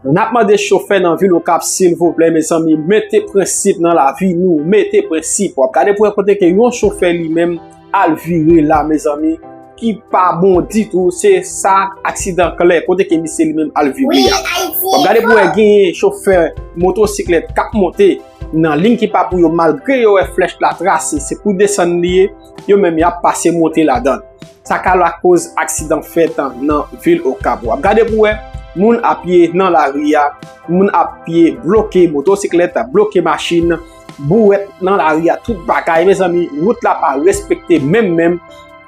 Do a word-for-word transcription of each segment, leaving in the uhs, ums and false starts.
N ap mande chofè nan vil Okap, silvouplè, mezanmi, mete prensip nan lavi nou, mete prensip. W ap gade pou wè kote ke yon chofè li menm al vire la, mezanmi, ki pa bon ditou, se sa aksidan klè, kote ke misye li menm al vire a. W ap gade pou wè genyen chofè motosiklèt k ap monte nan liy ki pa pou yo, malgre yo wè flèch la trase, se pou desann li ye, yo menm y ap pase monte ladan l. Sa ka lakoz aksidan fèt nan vil Okap. W ap gade pou wè, moun a pye nan lari a, moun a pye bloke motosiklèt, bloke machin, bouwèt nan lari a, tout bagay. Mezanmi, wout la pa respekte menm menm.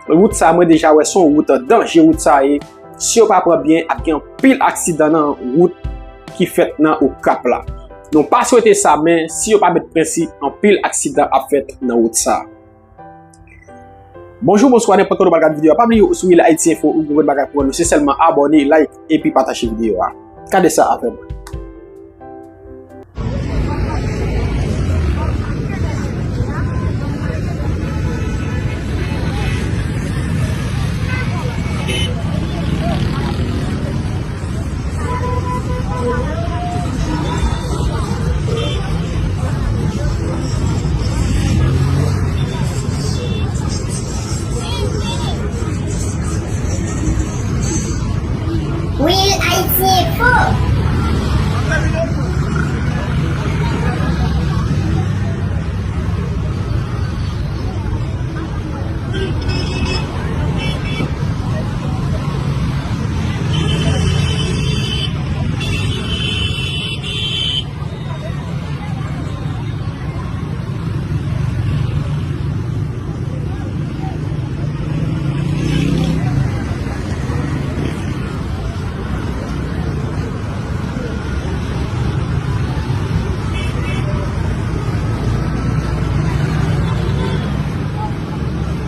Wout sa mwen deja wè se yon wout danje, wout sa ye. Si yo pa pran byen, ap gen anpil aksidan nan wout ki fèt nan Okap la. Nou pa swete sa, men si yo pa met prensip, anpil aksidan ap fèt nan wout sa. Bonjou, bonswa, nenpòt kote w pral gade videyo a. Pa bliye ou sou Real Haiti Info, ou gen bagay pou nou. Se sèlman abòne, like, epi pataje videyo a. Gade sa avè mwen. Real Haiti Info.